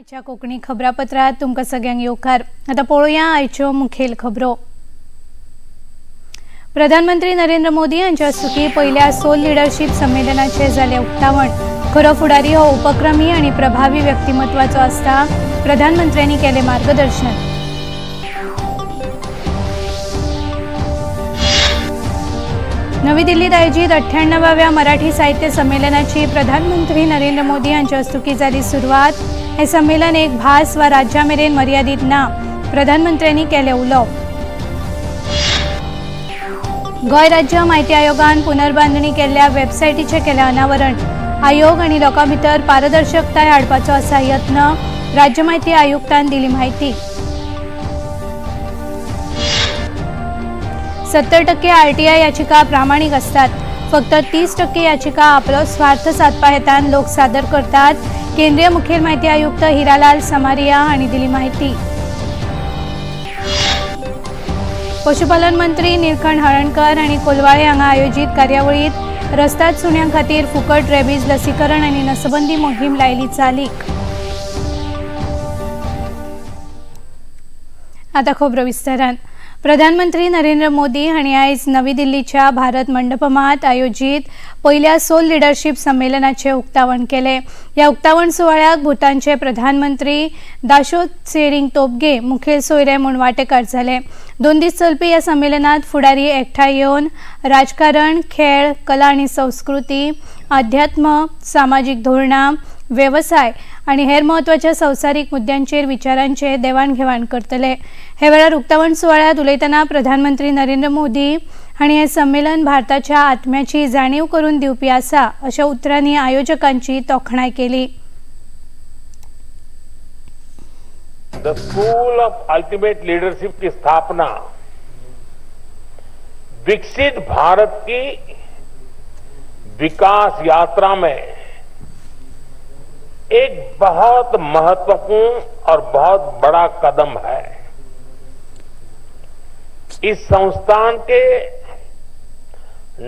आयच्या कोंकणी खबरापत्रात तुमकां सगळ्यांक येवकार। आतां पळोवया आयच्यो मुखेल खबरो। प्रधानमंत्री नरेंद्र मोदी हांच्या हस्तुकीं पयल्या सोल लिडरशीप संमेलनाचें जालें उक्तावण। खरो फुडारी हो उपक्रमी आनी प्रभावी व्यक्तिमत्वाचो आसता, प्रधानमंत्र्यांनी केलें मार्गदर्शन। नवी दिल्लीत आयोजित 98व्या मराठी साहित्य संमेलनाची प्रधानमंत्री नरेंद्र मोदी हांच्या हस्तुकीं जाली सुरवात। हे संमेलन एक भास वा राज्या मेरेन मर्यादित ना, प्रधानमंत्र्यांनी केलें उलोवप। गोंय राज्य माहिती आयोगान पुनर्बांदणी केल्ल्या वेबसायटीचें केलें अनावरण। आयोग आनी लोकां भितर पारदर्शकताय हाडपाचो आसा यत्न, राज्य माहिती आयुक्तान दिली माहिती। 70% आरटीआय याचिका प्रामाणीक आसतात, फक्त 30% याचिका आपलो स्वार्थ सादपा हेतान लोक सादर करतात, केंद्रीय मुखेल माहिती आयुक्त हिरालाल समारिया हांणी दिली माहिती। पशुपालन मंत्री निळकंठ हळर्णकर हांणी कोलवाळे हांगा आयोजित कार्यावळीत रस्ताद सुण्यां खातीर फुकट रेबीज लसीकरण आनी नसबंदी मोहीम लायली चालीक। आतां खबरो विस्तारान। प्रधानमंत्री नरेंद्र मोदी हांणी आयज नवी दिल्लीच्या भारत मंडपमात आयोजित पयल्या सोल लिडरशीप संमेलनाचें उक्तावण केलें। ह्या उक्तावण सुवाळ्याक भूतानचे प्रधानमंत्री दाशो त्सेरिंग तोबगे मुखेल सोयरे म्हूण वांटेकार जाले। 2 दीस चलपी ह्या संमेलनात फुडारी एकठांय येवन राजकारण, खेळ, कला आनी संस्कृती, अध्यात्म, सामाजीक धोरणां, वेवसाय आनी हेर म्हत्वाच्या संवसारीक मुद्द्यांचेर विचारांचे देवाणघेवाण करतले। हे वेळार उक्तावण सुवाळ्यांत उलयतना प्रधानमंत्री नरेंद्र मोदी हांणी हें संमेलन भारताच्या आत्म्याची जाणीव करून दिवपी आसा अशा उतरांनी आयोजकांची तोखणाय केली। The school of ultimate leadership की स्थापना विकसित भारत की विकास यात्रा में एक बहुत महत्वपूर्ण और बहुत बड़ा कदम है। इस संस्थान के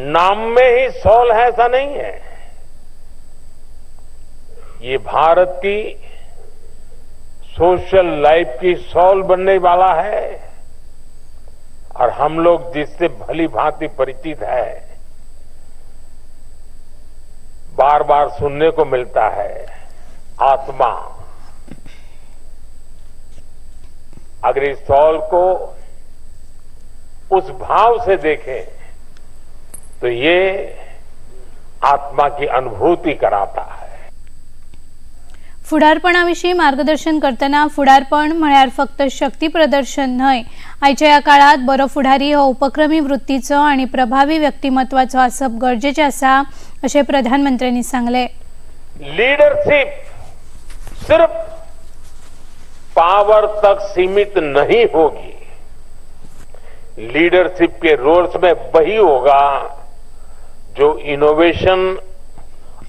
नाम में ही सोल है ऐसा नहीं है, ये भारत की सोशल लाइफ की सोल बनने वाला है और हम लोग जिससे भली भांति परिचित है, बार बार सुनने को मिलता है आत्मा। अगर इस सॉल को उस भाव से देखें तो ये आत्मा की अनुभूति कराता है। फुडारपणा विशीं मार्गदर्शन करतना फुडारपण म्हळ्यार फक्त शक्ती प्रदर्शन न्हय, आयच्या ह्या काळात बरो फुडारी हो उपक्रमी वृत्तीचो आनी प्रभावी व्यक्तिमत्वाचो आसप गरजेचें आसा अशें प्रधानमंत्र्यांनी सांगलें। लीडरशिप सिर्फ पावर तक सीमित नहीं होगी, लीडरशिप के रोल्स में वही होगा जो इनोवेशन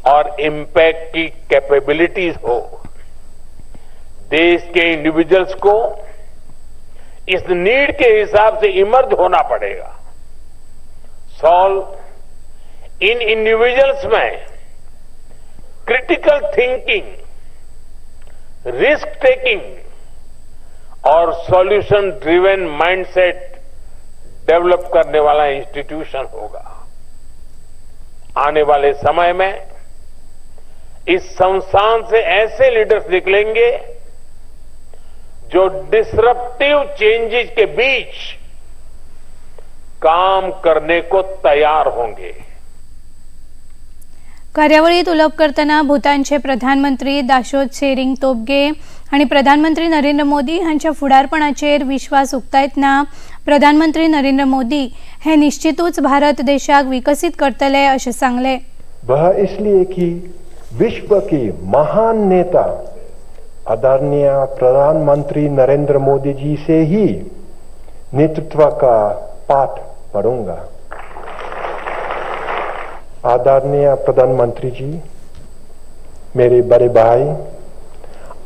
और इम्पैक्ट की कैपेबिलिटीज हो। देश के इंडिविजुअल्स को इस नीड के हिसाब से इमर्ज होना पड़ेगा। सॉल्व इन इंडिविजुअल्स में क्रिटिकल थिंकिंग, रिस्क टेकिंग और सॉल्यूशन ड्रिवन माइंडसेट डेवलप करने वाला इंस्टीट्यूशन होगा। आने वाले समय में इस संस्थान से ऐसे लीडर्स निकलेंगे जो डिसरप्टिव चेंजेस के बीच काम करने को तैयार होंगे। कार्यावळीत उलोवप करतना भूतानचे प्रधानमंत्री दाशो त्सेरिंग तोबगे आनी प्रधानमंत्री नरेंद्र मोदी हांच्या फुडारपणाचेर विश्वास उक्तायतना प्रधानमंत्री नरेंद्र मोदी हे निश्चितूच भारत देशाक विकसीत करतले अशें सांगलें। वह इसलिए कि विश्व के महान नेता आदरणीय प्रधानमंत्री नरेंद्र मोदी जी से ही नेतृत्व का पाठ पढ़ूंगा। आदरणीय प्रधानमंत्री जी, मेरे बड़े भाई,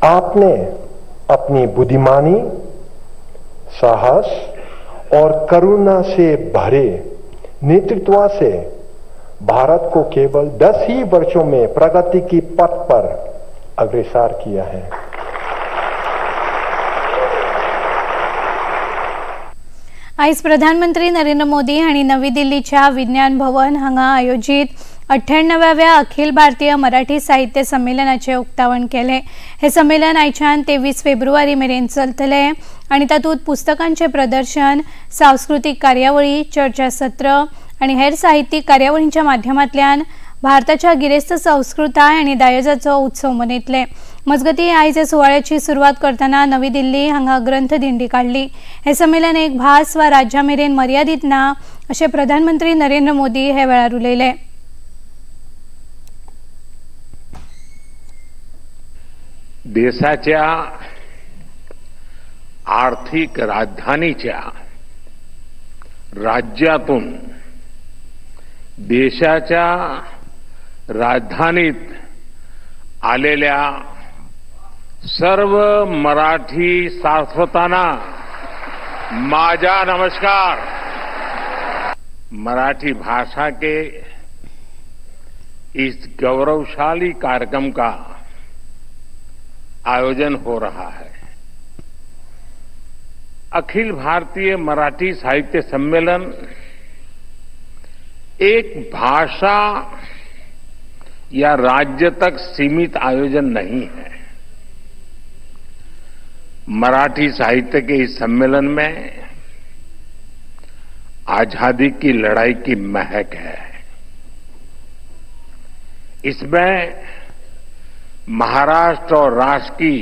आपने अपनी बुद्धिमानी, साहस और करुणा से भरे नेतृत्व से भारत को केवल 10 ही वर्षों में प्रगति की पथ पर अग्रसर किया है। आयज प्रधानमंत्री नरेंद्र मोदी हांणी नवी दिल्लीच्या विज्ञान भवन हांगा आयोजीत 98व्या अखिल भारतीय मराठी साहित्य संमेलनाचे उक्तावण केले। हे संमेलन आयच्यान 23 फेब्रुवारी मेरेन चलतले आनी तातूंत पुस्तकांचे प्रदर्शन, सांस्कृतीक कार्यावळी, चर्चासत्र आनी हेर साहित्यीक कार्यावळींच्या माध्यमांतल्यान भारताच्या गिरेस्त संस्कृताय आनी दायजाचो उत्सव मनयतले। मजगती आयज सुवाळ्याची सुरवात करतना नवी दिल्ली हांगा ग्रंथ दिंडी काडली। हे संमेलन एक भास वा राज्या मेरेन मर्यादीत ना अशें प्रधानमंत्री नरेंद्र मोदी हे वेळार उलयले। देशाच्या आर्थिक राजधानीच्या राज्यातून देशाच्या राजधानीत आलेल्या सर्व मराठी सारस्वतांना माझा नमस्कार। मराठी भाषा के इस गौरवशाली कार्यक्रम का आयोजन हो रहा है। अखिल भारतीय मराठी साहित्य सम्मेलन एक भाषा या राज्य तक सीमित आयोजन नहीं है। मराठी साहित्य के इस सम्मेलन में आजादी की लड़ाई की महक है। इसमें महाराष्ट्र और राष्ट्र की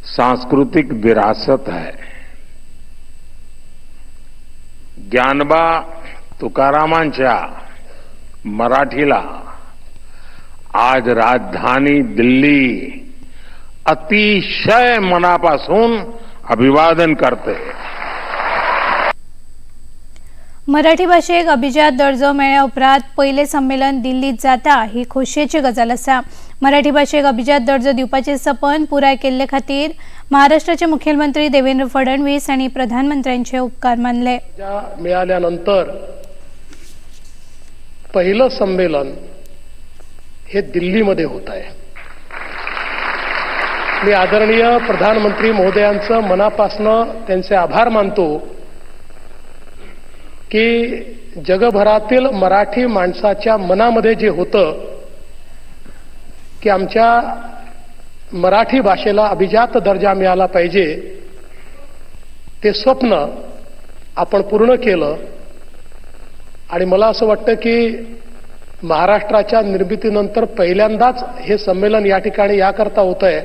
सांस्कृतिक विरासत है। ज्ञानबा तुकारामांच्या मराठीला आज राजधानी दिल्ली अतिशय मनापासून अभिवादन करते। मराठी भाषेक अभिजात दर्जो मेळ्ळ्या उपरांत पयलें संमेलन दिल्लीत जाता ही खोशयेची गजाल आसा। मराठी भाषेक अभिजात दर्जो दिवपाचें सपन पुराय केल्ले खातीर महाराष्ट्राचे मुख्यमंत्री देवेंद्र फडणवीस आनी प्रधानमंत्र्यांचे उपकार मानले। मिळाल्यानंतर पहिलं संमेलन हे दिल्लीमध्ये होत आहे। मी आदरणीय प्रधानमंत्री महोदयांचं मनापासनं त्यांचे आभार मानतो की जगभरातील मराठी माणसाच्या मनामध्ये जे होतं की आमच्या मराठी भाषेला अभिजात दर्जा मिळाला पाहिजे, ते स्वप्न आपण पूर्ण केलं। आणि मला असं वाटतं की महाराष्ट्राच्या निर्मितीनंतर पहिल्यांदाच हे संमेलन या ठिकाणी याकरता होत आहे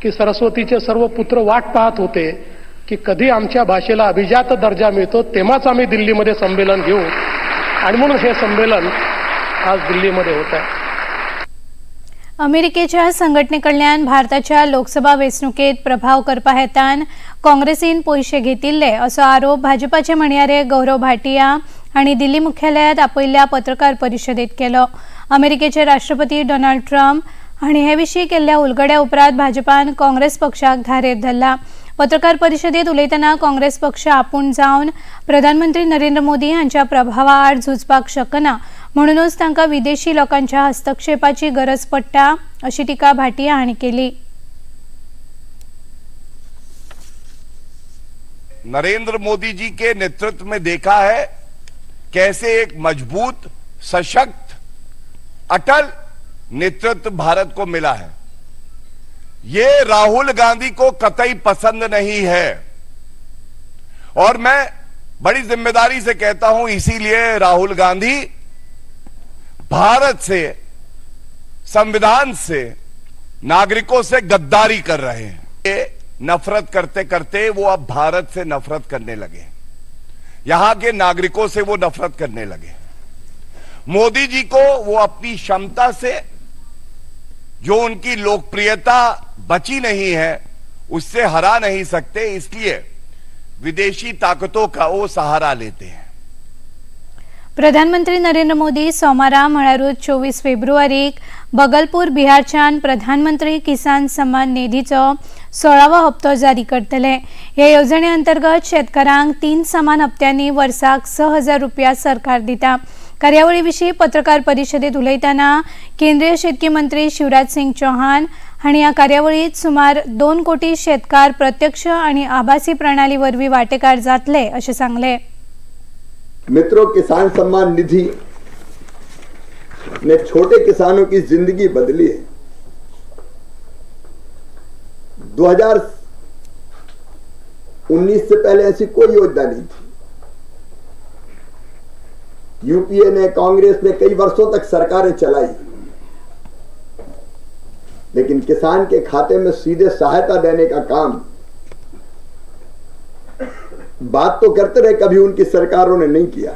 की सरस्वतीचे सर्व पुत्र वाट पाहत होते की कधी आमच्या भाषेला अभिजात दर्जा मिळतो तेव्हाच आम्ही दिल्लीमध्ये संमेलन घेऊ, आणि म्हणून हे संमेलन आज दिल्लीमध्ये होत आहे। अमेरिकेच्या संघटनेकडल्यान भारताच्या लोकसभा वेंचणुकेत प्रभाव करपा हेतान काँग्रेसीन पयशे घेतिल्ले असो आरोप भाजपाचे म्हणयारे गौरव भाटिया हांणी दिल्ली मुख्यालयात आपयिल्ल्या पत्रकार परिशदेत केलो। अमेरिकेचे राष्ट्रपती डोनाल्ड ट्रम्प हांणी हे विशीं केल्ल्या उलगड्या उपरांत भाजपान काँग्रेस पक्षाक धारेर धरला। पत्रकार परिशदेत उलयतना काँग्रेस पक्ष आपूण जावन प्रधानमंत्री नरेंद्र मोदी हांच्या प्रभावा आड झुजपाक शकना, म्हणूनच तांकां विदेशी लोकांच्या हस्तक्षेपाची गरज पडटा अशी टिका भाटिया हांणी केली। नरेंद्र मोदी जी के नेतृत्व में देखा है कैसे एक मजबूत, सशक्त, अटल नेतृत्व भारत को मिला है। ये राहुल गांधी को कतई पसंद नहीं है और मैं बड़ी जिम्मेदारी से कहता हूं, इसीलिए राहुल गांधी भारत से, संविधान से, नागरिकों से गद्दारी कर रहे हैं। ये नफरत करते करते वो अब भारत से नफरत करने लगे, यहां के नागरिकों से वो नफरत करने लगे। मोदी जी को वो अपनी क्षमता से, जो उनकी लोकप्रियता बची नहीं है, उससे हरा नहीं सकते, इसलिए विदेशी ताकतों का वो सहारा लेते हैं। प्रधानमंत्री नरेंद्र मोदी सोमारा म्हळ्यारूच 24 फेब्रुवारीक बगलपूर बिहारच्यान प्रधानमंत्री किसान सम्मान निधीचो 16वो हप्तो जारी करतले। हे येवजणे अंतर्गत शेतकारांक 3 समान हप्त्यांनी वर्साक 6,000 रुपया सरकार दिता। कार्यावळी विशीं पत्रकार परिशदेत उलयतना केंद्रीय शेतकी मंत्री शिवराज सिंग चौहान हांणी ह्या कार्यावळीत सुमार 2 कोटी शेतकार प्रत्यक्ष आनी आभासी प्रणाली वरवीं वांटेकार जातले अशें सांगलें। मित्रों, किसान सम्मान निधि ने छोटे किसानों की जिंदगी बदली है। 2019 से पहले ऐसी कोई योजना नहीं थी। यूपीए ने, कांग्रेस ने कई वर्षों तक सरकारें चलाई, लेकिन किसान के खाते में सीधे सहायता देने का काम बात तो करते रहे, कभी उनकी सरकारों ने नहीं किया।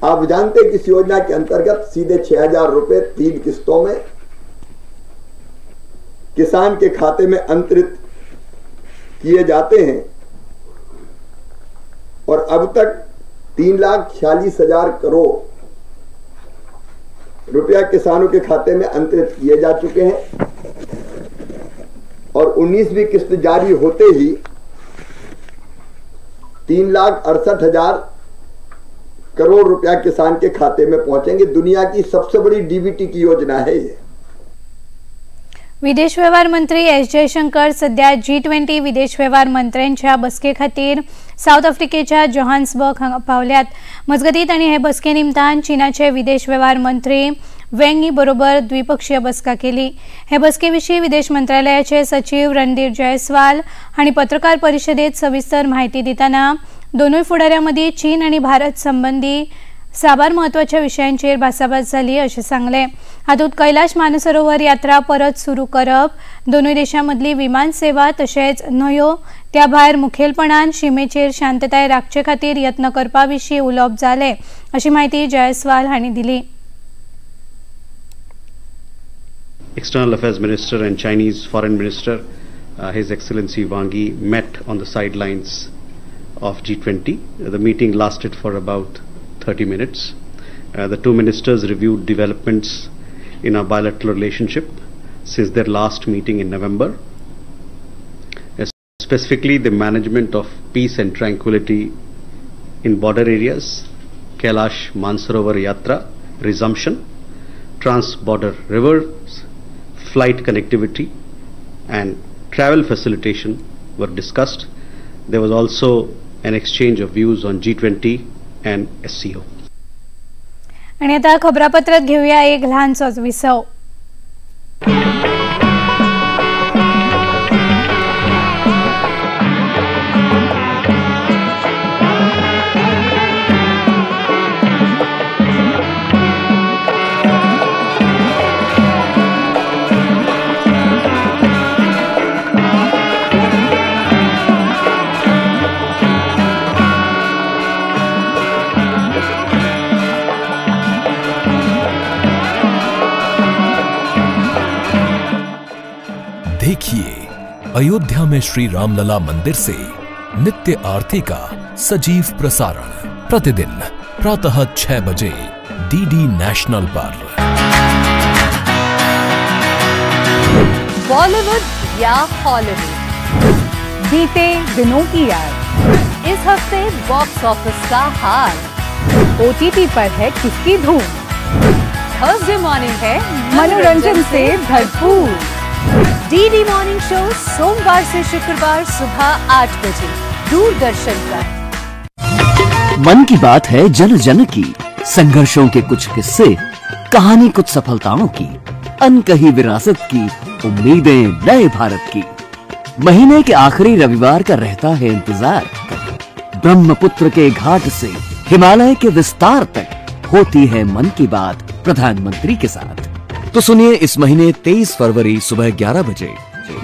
आप जानते हैं कि इस योजना के अंतर्गत सीधे 6000 रुपए 3 किस्तों में किसान के खाते में अंतरित किए जाते हैं और अब तक 3,46,000 करोड़ रुपया किसानों के खाते में अंतरित किए जा चुके हैं और 19वीं किस्त जारी होते ही 3,68,000 करोड़ रुपया किसान के खाते में पहुंचेंगे। दुनिया की सबसे बड़ी डीबीटी की योजना है ये। विदेश व्यवहार मंत्री एस जयशंकर सध्या G20 विदेश व्यवहार मंत्र्यांच्या बसके खातीर सावथ आफ्रिकेच्या जोहान्सबर्ग हांगा पावल्यात। मजगतीं तांणी हे बसके निमतान चीनाचे विदेश व्यवहार मंत्री वेंग यी बरोबर द्विपक्षीय बसका केली। हे बसके विशीं विदेश मंत्रालयाचे सचिव रणधीर जयस्वाल हांणी पत्रकार परिशदेत सविस्तर माहिती दितना दोनूय फुडाऱ्यां मदीं चीन आनी भारत संबंदी साबार महत्वाच्या विशयांचेर भासाभास जाली अशें सांगलें। हातूंत कैलाश मानसरोवर यात्रा परत सुरू करप, दोनूय देशां मदली विमान सेवा तशेंच न्हंयो त्या भायर मुखेलपणान शिमेचेर शांतताय राखचे खातीर यत्न करपा विशीं उलोवप जालें अशी म्हायती जयस्वाल हांणी दिली। External Affairs Minister and Chinese Foreign Minister His Excellency Wang Yi met on the sidelines of G20. The meeting lasted for about 30 minutes. The two ministers reviewed developments in our bilateral relationship since their last meeting in November. Specifically, the management of peace and tranquility in border areas, Kailash Mansarovar Yatra resumption, trans-border rivers, flight connectivity and travel facilitation were discussed. There was also an exchange of views on G20 and SCO. आणि आता खबरापत्रात घेऊया एक लहानसोच विसव। देखिए अयोध्या में श्री रामलला मंदिर से नित्य आरती का सजीव प्रसारण प्रतिदिन प्रातः 6 बजे डीडी नेशनल पर। बॉलीवुड या हॉलीवुड, बीते दिनों की याद, इस हफ्ते बॉक्स ऑफिस का हाल, ओटीटी पर है किसकी धूम, थर्सडे मॉर्निंग है मनोरंजन से भरपूर। डीडी मॉर्निंग शो सोमवार से शुक्रवार सुबह 8 बजे दूरदर्शन पर। मन की बात है जन जन की, संघर्षों के कुछ किस्से, कहानी कुछ सफलताओं की, अनकही विरासत की, उम्मीदें नए भारत की। महीने के आखिरी रविवार का रहता है इंतजार। ब्रह्मपुत्र के घाट से हिमालय के विस्तार तक होती है मन की बात प्रधानमंत्री के साथ। तो सुनिए इस महीने 23 फरवरी सुबह 11 बजे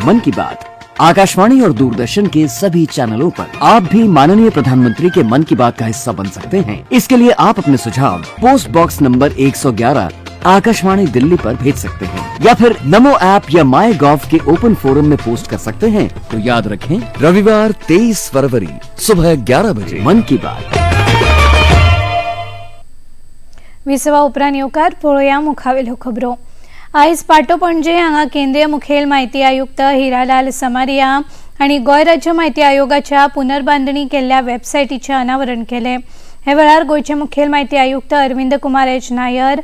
मन की बात आकाशवाणी और दूरदर्शन के सभी चैनलों पर। आप भी माननीय प्रधानमंत्री के मन की बात का हिस्सा बन सकते हैं। इसके लिए आप अपने सुझाव post box number 111 Akashvani Delhi पर भेज सकते हैं या फिर नमो ऐप या माई गॉव के ओपन फोरम में पोस्ट कर सकते हैं। तो याद रखें, रविवार 23 फरवरी सुबह 11 बजे मन की बात। विसवा उपरांत येवकार पळोवया मुखावेल्यो खबरो। आयज पाटो पणजे हांगा केंद्रीय मुखेल माहिती आयुक्त हिरालाल समारिया आनी गोंय राज्य माहिती आयोगाच्या पुनर्बांदणी केल्ल्या वेबसायटीचें अनावरण केलें। हे वेळार गोंयचे मुखेल माहिती आयुक्त अरविंद कुमार एच नायर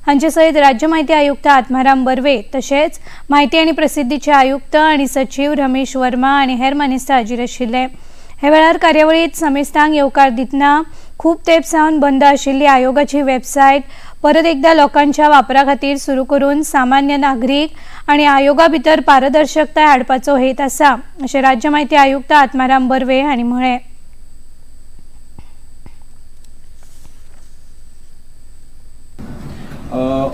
हांचे सयत राज्य म्हायती आयुक्त आत्माराम बर्वे तशेंच म्हायती आनी प्रसिद्धीचे आयुक्त आनी सचीव रमेश वर्मा आनी हेर मानेस्त हाजीर आशिल्ले. हे वेळार कार्यावळीत समेस्तांक येवकार दितना खूब तेंप सावन बंद आशिल्ली आयोगाची वेबसायट परत एकदा लोकांच्या वापरा खातीर सुरू करून सामान्य नागरीक आनी आयोगा भितर पारदर्शकताय हाडपाचो हेत आसा अशें राज्य म्हायती आयुक्त आत्माराम बर्वे हांणी म्हळें.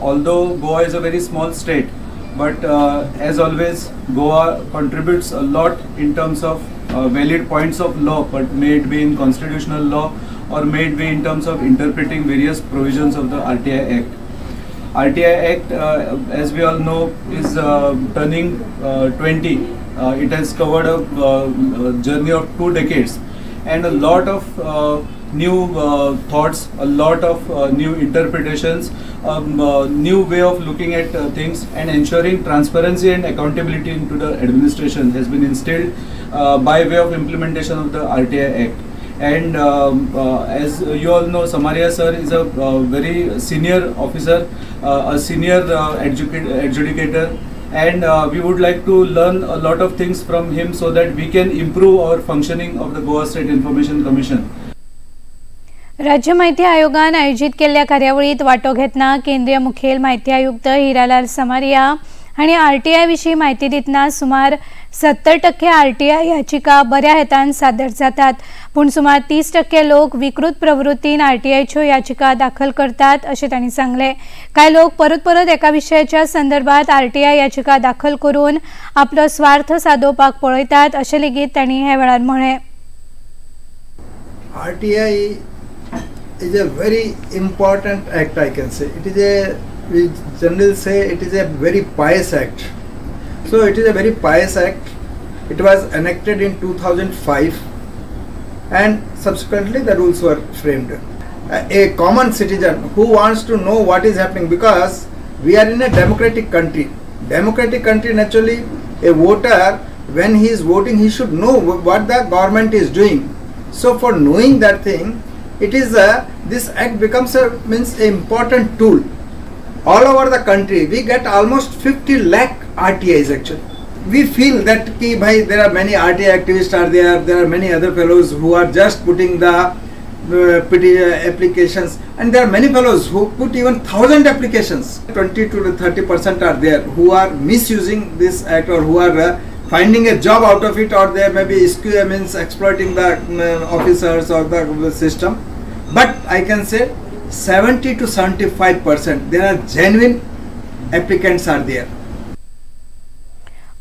Although Goa is a very small state, but as always, Goa contributes a lot in terms of valid points of law, but may it be in constitutional law or may it be in terms of interpreting various provisions of the RTI Act. RTI Act, as we all know, is turning 20. It has covered a journey of 2 decades and a lot of new thoughts, a lot of new interpretations, new way of looking at things, and ensuring transparency and accountability into the administration has been instilled by way of implementation of the RTI Act. And as you all know, Samaria sir is a very senior officer, a senior adjudicator, and we would like to learn a lot of things from him so that we can improve our functioning of the Goa State Information Commission. राज्य म्हायती आयोगान आयोजीत केल्ल्या कार्यावळीत वांटो घेतना केंद्रीय मुखेल म्हायती आयुक्त हिरालाल समारिया हांणी आरटीआय विशीं म्हायती दितना सुमार 70% आरटीआय याचिका बऱ्या हेतान सादर जातात, पूण सुमार 30% लोक विकृत प्रवृत्तीन आरटीआयच्यो याचिका दाखल करतात अशें तांणी सांगलें. कांय लोक परत परत एका विशयाच्या संदर्भात आरटीआय याचिका दाखल करून आपलो स्वार्थ सादोवपाक पळयतात अशें लेगीत तांणी ह्या वेळार म्हळें. RTI is a very important act, I can say. It is a, we generally say it is a very pious act. So it is a very pious act. It was enacted in 2005 and subsequently the rules were framed. A common citizen who wants to know what is happening, because we are in a democratic country. Democratic country, naturally a voter, when he is voting, he should know what the government is doing. So for knowing that thing, it is a, this act becomes a means an important tool. All over the country we get almost 50 lakh RTIs actually. We feel that ki bhai, there are many RTI activists are there, there are many other fellows who are just putting the applications, and there are many fellows who put even 1,000 applications. 20 to 30% are there who are misusing this act, or who are finding a job out of it, or they may be means exploiting the officers or the system. But I can say 70 to 75% there are genuine applicants are there.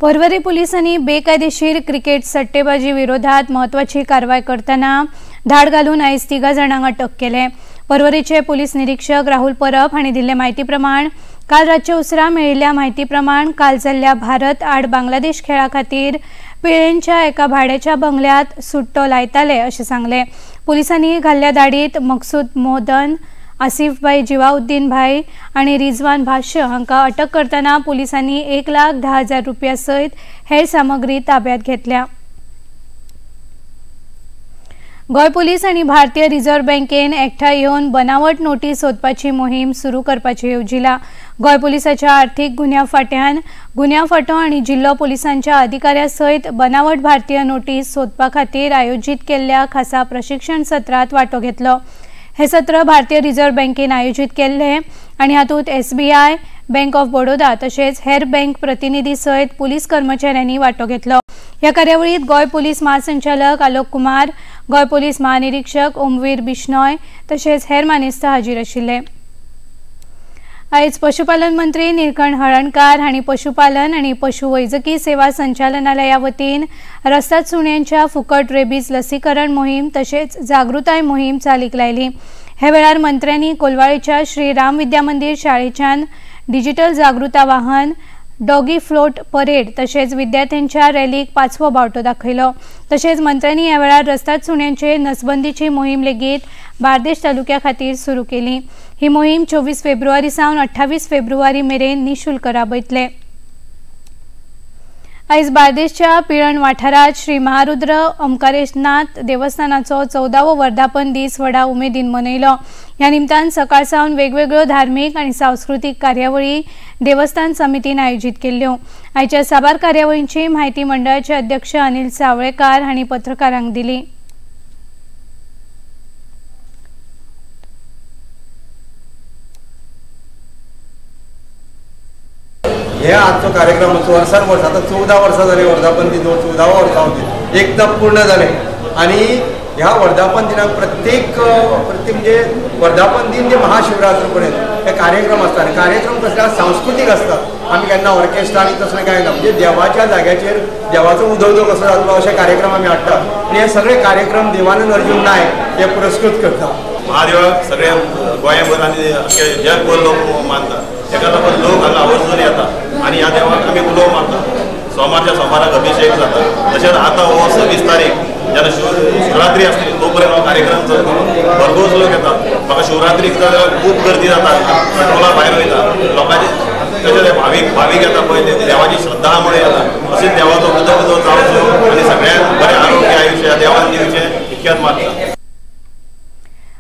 Porvorim पोलिसांनी बेकायदेशीर cricket सट्टेबाजी विरोधात महत्वाची कारवाय करतना धाड घालून आयज 3 जाणांक अटक केले. पर्वरीचे पोलीस निरीक्षक राहुल परब हांणी दिल्ले म्हायती प्रमाण काल रातच्या उसरां मेळिल्ल्या म्हायती प्रमाण काल जाल्ल्या भारत आड बांगलादेश खेळा खातीर पिळेंच्या एका भाड्याच्या बंगल्यात सुट्टो लायताले अशें सांगलें. पोलिसांनी घाल्ल्या धाडीत मकसूद मोदन, आसिफभाई जिवाउद्दीन भाई आनी रिजवान भाष्य हांकां अटक करतना पोलिसांनी 1,10,000 रुपया सयत हेर सामग्री ताब्यात घेतल्या. गोंय पुलीस आनी भारतीय रिझर्व्ह बँकेन एकठांय येवन बनावट नोटी सोदपाची मोहीम सुरू करपाची येवजिला. गोंय पुलिसाच्या आर्थीक गुन्यांव फांट्यान गुन्यांव फांटो आनी जिल्लो पुलिसांच्या अधिकाऱ्या सयत बनावट भारतीय नोटी सोदपा खातीर आयोजीत केल्ल्या खासा प्रशिक्षण सत्रांत वांटो घेतलो. हे सत्र भारतीय रिझर्व्ह बँकेन आयोजीत केल्ले आनी हातूंत एसबीआय, बँक ऑफ बडोदा तशेंच हेर बँक प्रतिनिधी सयत पुलीस कर्मचाऱ्यांनी वांटो घेतलो. ह्या कार्यावळीत गोंय पुलीस महासंचालक आलोक कुमार, गोंय पुलीस महानिरीक्षक ओमवीर बिश्नोय तशेंच हेर मानेस्त हाजीर आशिल्ले. आयज पशुपालन मंत्री निळकंठ हळर्णकार हांणी पशुपालन आनी पशुवैजकी सेवा संचालनालया वतीन रस्ताद सुण्यांच्या फुकट रेबीज लसीकरण मोहीम तशेंच जागृताय मोहीम चालीक लायली. हे वेळार मंत्र्यांनी कोलवाळेच्या श्री राम विद्या मंदीर शाळेच्यान डिजिटल जागृता वाहन, डॉगी फ्लोट परेड तशेंच विद्यार्थ्यांच्या रॅलीक 5वो बावटो दाखयलो. तशेंच मंत्र्यांनी ह्या वेळार रस्ताद सुण्यांचे नसबंदीची मोहीम लेगीत बार्देश तालुक्या खातीर सुरू केली. ही मोहीम 24 फेब्रुवारी सावन 28 फेब्रुवारी मेरेन निशुल्क राबयतले. आयज बार्देशच्या पिळण वाठारात श्री महारुद्र ओंकारेशनाथ देवस्थानाचो 14वो वर्धापन दीस व्हडा उमेदीन मनयलो। ह्या निमतान सकाळ सावन वेगवेगळ्यो धार्मीक आनी सांस्कृतीक कार्यावळी देवस्थान समितीन आयोजीत केल्ल्यो। आयच्या साबार कार्यावळींची म्हायती मंडळाचे अध्यक्ष अनिल सावळेकार हांणी पत्रकारांक दिली। हे आजचो कार्यक्रम वर्सान वर्स आतां 14 वर्सां जाली वर्धापन दीन, 14वो वर्सा दीन एकदम पूर्ण जालें आनी ह्या वर्धापन दिनाक प्रत्येक म्हणजे वर्धापन दिन ते महाशिवरात्र पर्यंत हे कार्यक्रम आसता आनी कार्यक्रम कसले सांस्कृतीक आसता। आमी केन्ना ऑर्केस्ट्रा आनी तसलें कांय ना, म्हणजे देवाच्या जाग्याचेर देवाचो उदोवदो कसो जातलो अशे कार्यक्रम आमी हाडटात आनी हे सगळे कार्यक्रम देवानंद अर्जुन नायक हे पुरस्कृत करता। महादेवाक सगळे गोंयभर आनी जगभर लोक मानतात, ताका लागून लोक हांगा आवर्जून येता आनी ह्या देवाक आमी उलो मारता। सोमारच्या सोमाराक अभिशेक जाता, तशेंच आतां हो 26 तारीख जेन्ना शिवरात्री आसतली तो पर्यंत हो कार्यक्रम चलतलो। भरपूर लोक येतात, म्हाका शिवरात्रीक जाल्यार खूब गर्दी जाता, पेट्रोला भायर वयता लोकांची, तशेंच भावीक येता पळय ते देवाची श्रद्धा म्हणून येता। अशेंच देवाचो उदक उदक जावचो आनी सगळ्यांक बरें आरोग्य आयुश्य देवान दिवचें इतक्यात मागता।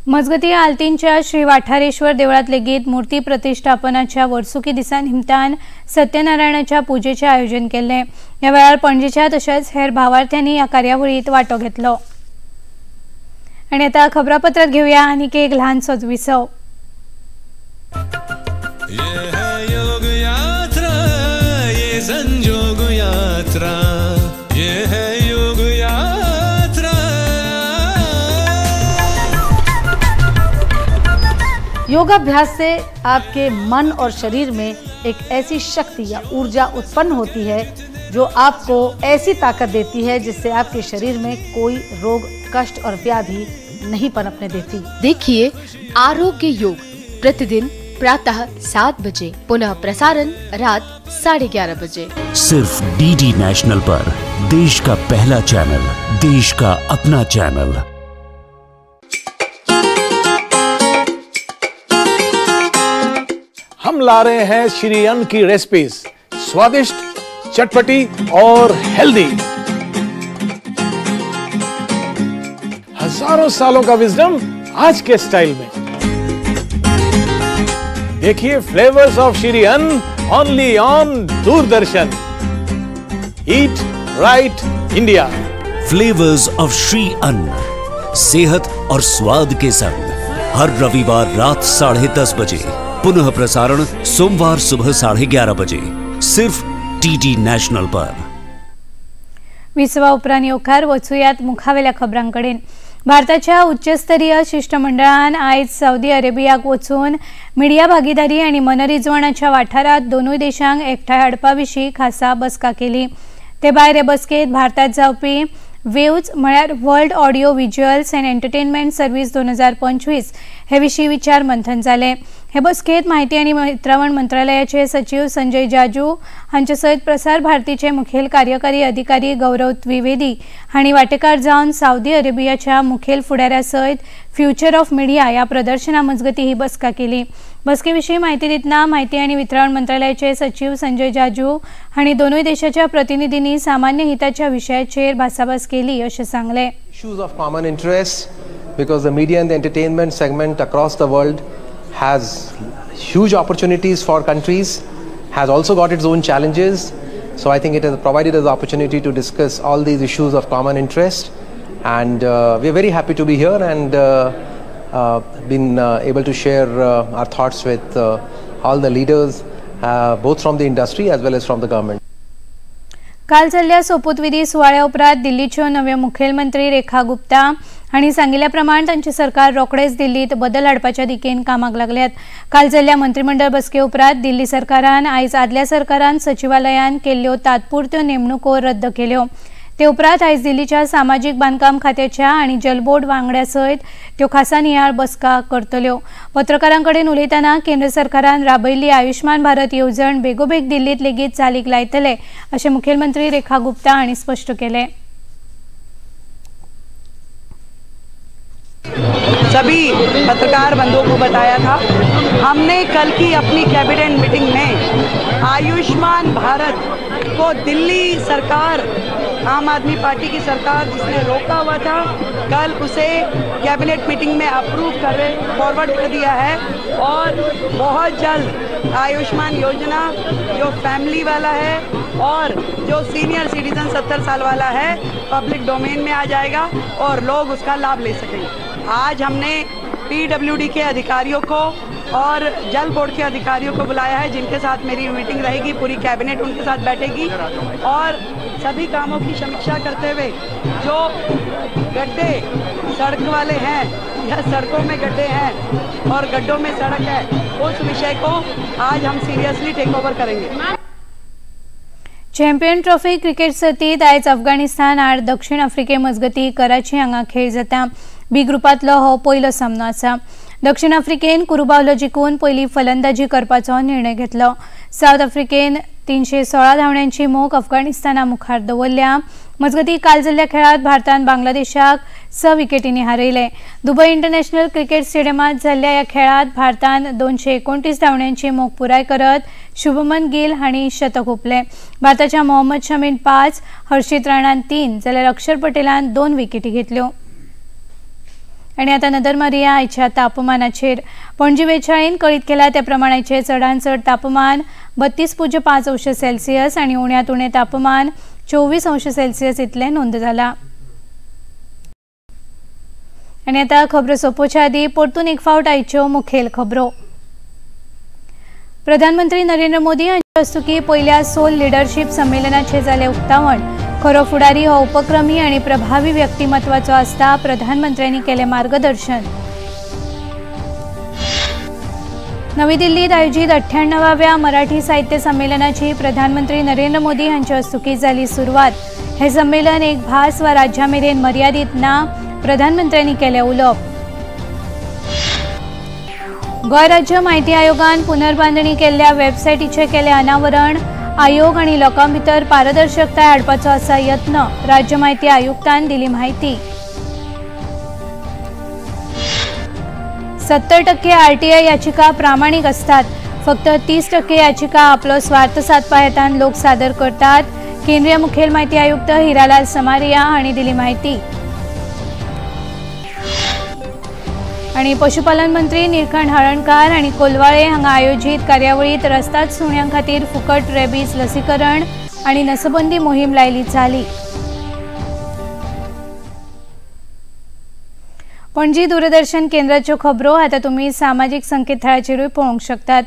मजगती आल्तींच्या श्री वाठारेश्वर देवळात लेगीत मूर्ती प्रतिष्ठापनाच्या वर्सुकी दिसा निमतान सत्यनारायणाच्या पुजेचें आयोजन केल्लें। ह्या वेळार पणजेच्या तशेंच हेर भावार्थ्यांनी ह्या कार्यावळींत वांटो घेतलो। आनी आतां खबरापत्रात घेवया आनीक एक ल्हानसोच विसव। योग यात्रा, ये संजोग यात्रा, ये है योग यात्रा। योगाभ्यास से आपके मन और शरीर में एक ऐसी शक्ति या ऊर्जा उत्पन्न होती है जो आपको ऐसी ताकत देती है जिससे आपके शरीर में कोई रोग, कष्ट और व्याधि नहीं पनपने देती। देखिए आरोग्य योग प्रतिदिन प्रातः 7 बजे, पुनः प्रसारण रात 11:30 बजे, सिर्फ डीडी नेशनल पर। देश का पहला चैनल, देश का अपना चैनल। हम ला रहे हैं श्री अन्न की रेसिपीज, स्वादिष्ट, चटपटी और हेल्दी। हजारों सालों का विजडम आज के स्टाइल में। देखिए flavours of Shri Anna only on Doordarshan. Eat right India. Flavours of Shri Anna, सेहत और स्वाद के संग, हर रविवार रात 10:30 बजे, पुनः प्रसारण सोमवार सुबह 11:30 बजे, सिर्फ डीडी नॅशनल पर। विसवा उपरांत येवकार वचुयात मुखावेल्या खबरांकडेन। भारताच्या उच्चस्तरीय शिष्टमंडळान आयज सौदी अरेबियाक वचून मिडिया भागीदारी आनी मनरिजवणाच्या वाठारात दोनूय देशांक एकठांय हाडपा विशीं खासा बसका केली। ते भायर हे बसकेंत भारतात जावपी वेव्ज म्हळ्यार world audio visuals and entertainment service 2025 हे विशीं विचार मंथन जालें। हे बसकेंत म्हायती आनी वितरावण मंत्रालयाचे सचीव संजय जाजू हांचे सयत प्रसार भारतीचे मुखेल कार्यकारी अधिकारी गौरव द्विवेदी हांणी वांटेकार जावन सावदी अरेबियाच्या मुखेल फुडाऱ्या सयत फ्युचर ऑफ मिडिया ह्या प्रदर्शना मजगती ही बसका केली। बसके विशीं म्हायती दितना म्हायती आनी वितरावण मंत्रालयाचे सचीव संजय जाजू हांणी दोनूय देशाच्या प्रतिनिधींनी सामान्य हिताच्या विशयाचेर भासाभास केली अशें सांगलें। Issues of common interest, because the media and the entertainment segment across the world has huge opportunities for countries, has also got its own challenges. So I think it has provided us the opportunity to discuss all these issues of common interest, and we are very happy to be here and been able to share our thoughts with all the leaders, both from the industry as well as from the government. काल जाल्ल्या सोपूतविधी सुवाळ्या उपरांत दिल्लीच्यो नव्यो मुखेलमंत्री रेखा गुप्ता हांणी सांगिल्ल्या प्रमाण तांचे सरकार रोखडेच दिल्लीत बदल हाडपाच्या दिकेन कामाक लागल्यात। काल जाल्ल्या मंत्रिमंडळ बसके उपरांत दिल्ली सरकारान आयज आदल्या सरकारान सचिवालयान केल्ल्यो तात्पुरत्यो नेमणुको रद्द केल्यो। ते उपरांत आयज दिल्लीच्या सामाजीक बांदकाम खात्याच्या आनी जलबोर्ड वांगड्या सयत त्यो खासा नियाळ बसका करतल्यो। पत्रकारां कडेन उलयतना केंद्र सरकारान राबयल्ली आयुष्मान भारत येवजण बेगोबेग दिल्लीत लेगीत चालीक लायतले अशें मुखेलमंत्री रेखा गुप्ता हांणी स्पश्ट केलें। सभी पत्रकार बंधुओं को बताया था, हमने कल की अपनी कैबिनेट मीटिंग में आयुष्मान भारत उसको दिल्ली सरकार, आम आदमी पार्टी की सरकार जिसने रोका हुआ था, कल उसे कैबिनेट मीटिंग में अप्रूव कर फॉरवर्ड कर दिया है। और बहुत जल्द आयुष्मान योजना जो फैमिली वाला है और जो सीनियर सिटीजन 70 साल वाला है, पब्लिक डोमेन में आ जाएगा और लोग उसका लाभ ले सकेंगे। आज हमने पीडब्ल्यूडी के अधिकारियों को और जल बोर्ड के अधिकारियों को बुलाया है, जिनके साथ मेरी मीटिंग रहेगी, पूरी कैबिनेट उनके साथ बैठेगी और सभी कामों की समीक्षा करते हुए जो गड्ढे सड़क वाले हैं या सड़कों में गड्ढे हैं और गड्ढों में सड़क है, उस विषय को आज हम सीरियसली टेक ओवर करेंगे। चॅम्पियन ट्रॉफी क्रिकेट सर्तीत आयज अफगाणिस्तान आड दक्षिण आफ्रिके मजगती कराची हांगा खेळ जाता। बी ग्रुपांतलो हो पयलो सामनो आसा। दक्षिण आफ्रिकेन कुरुबावलो जिखून पयली फलंदाजी करपाचो निर्णय घेतलो। सावथ आफ्रिकेन 316 धांवड्यांची मोख अफगाणिस्ताना मुखार दवरल्या। मजगती काल जाल्ल्या खेळांत भारतान बांगलादेशाक 6 विकेटींनी हारयले। दुबय इंटरनॅशनल क्रिकेट स्टेडियमांत जाल्ल्या ह्या खेळांत भारतान 229 धांवड्यांची मोख पुराय करत शुभमन गिल हांणी शतक हुपलें। भारताच्या मोहम्मद शमीन 5, हर्षित राणान 3 जाल्यार अक्षर पटेलान 2 विकेटी घेतल्यो। आनी आतां नदर मारया आयच्या तापमानाचेर। पणजी वेधशाळेन कळीत केला त्या प्रमाणाचें चडांत चड तापमान 32.5 अंश सेल्सियस आनी उण्यांत उणें तापमान 24 अंश सेल्सियस इतलें नोंद जाला। आनी आतां खबरो सोंपोवच्या आदीं परतून एक फावट आयच्यो मुखेल खबरो। प्रधानमंत्री नरेंद्र मोदी हांचे हस्तुकीं पयल्या सोल लिडरशीप संमेलनाचें जालें उक्तावण। खरो फुडारी हो उपक्रमी आनी प्रभावी व्यक्तिमत्वाचो आसता, प्रधानमंत्र्यांनी केलें मार्गदर्शन। नवी दिल्लीत आयोजित 98व्या मराठी साहित्य संमेलनाची प्रधानमंत्री नरेंद्र मोदी हांचे हस्तुकीं जाली सुरवात। हे संमेलन एक भास वा राज्या मेरेन मर्यादीत ना, प्रधानमंत्र्यांनी केलें उलोवप। गोंय राज्य माहिती आयोगान पुनर्बांदणी केल्ल्या वेबसायटीचें केलें अनावरण। आयोग आनी लोकां भितर पारदर्शकताय हाडपाचो आसा यत्न, राज्य माहिती आयुक्तान दिली माहिती। 70% आरटीआय याचिका प्रामाणीक आसतात, फक्त 30% याचिका आपलो स्वार्थ सादपा हेतान लोक सादर करतात, केंद्रीय मुखेल माहिती आयुक्त हिरालाल समारिया हांणी दिली माहिती। आनी पशुपालन मंत्री निळकंठ हळर्णकार आनी कोलवाळे हांगा आयोजीत कार्यावळीत रस्ताद सुण्यां खातीर फुकट रेबीज लसीकरण आनी नसबंदी मोहीम लायली जाली। पणजी दूरदर्शन केंद्राच्यो खबरो आतां तुमी सामाजीक संकेतथळाचेरूय पळोवंक शकतात।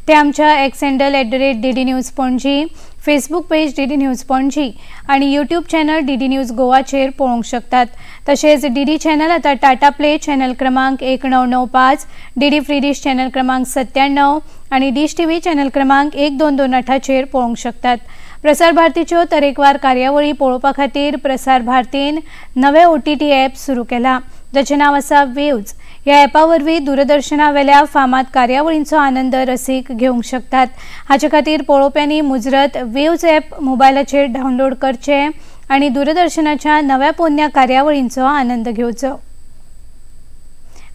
ते आमच्या X handle @DD News Panaji, Facebook page DD News Panaji आनी यूट्यूब चॅनल डीडी न्यूज गोवाचेर पळोवंक शकतात। तशेंच डीडी चॅनल आतां टाटा प्ले चॅनल क्रमांक 1995, डीडी फ्री डिश चॅनल क्रमांक 97 आनी डिश टीव्ही चॅनल क्रमांक 1228चेर पळोवंक शकतात। प्रसार भारतीच्यो तरेकवार कार्यावळी पळोवपा खातीर प्रसार भारतीन नवे OTT app सुरू केला, जाचें नांव आसा वेव्ज। ह्या ॲपा वरवीं दूरदर्शनावेल्या फामाद कार्यावळींचो आनंद रसीक घेवंक शकतात। हाचे खातीर पळोवप्यांनी मुजरत वेव्ज ॲप मोबायलाचेर डावनलोड करचें आनी दूरदर्शनाच्या नव्या पोन्न्या कार्यावळींचो आनंद घेवचो।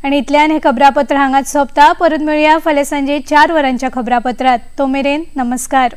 आनी इतल्यान हें खबरापत्र हांगाच सोंपता। परत मेळया फाल्यां सांजे 4 वरांच्या खबरापत्रांत। तो मेरेन नमस्कार।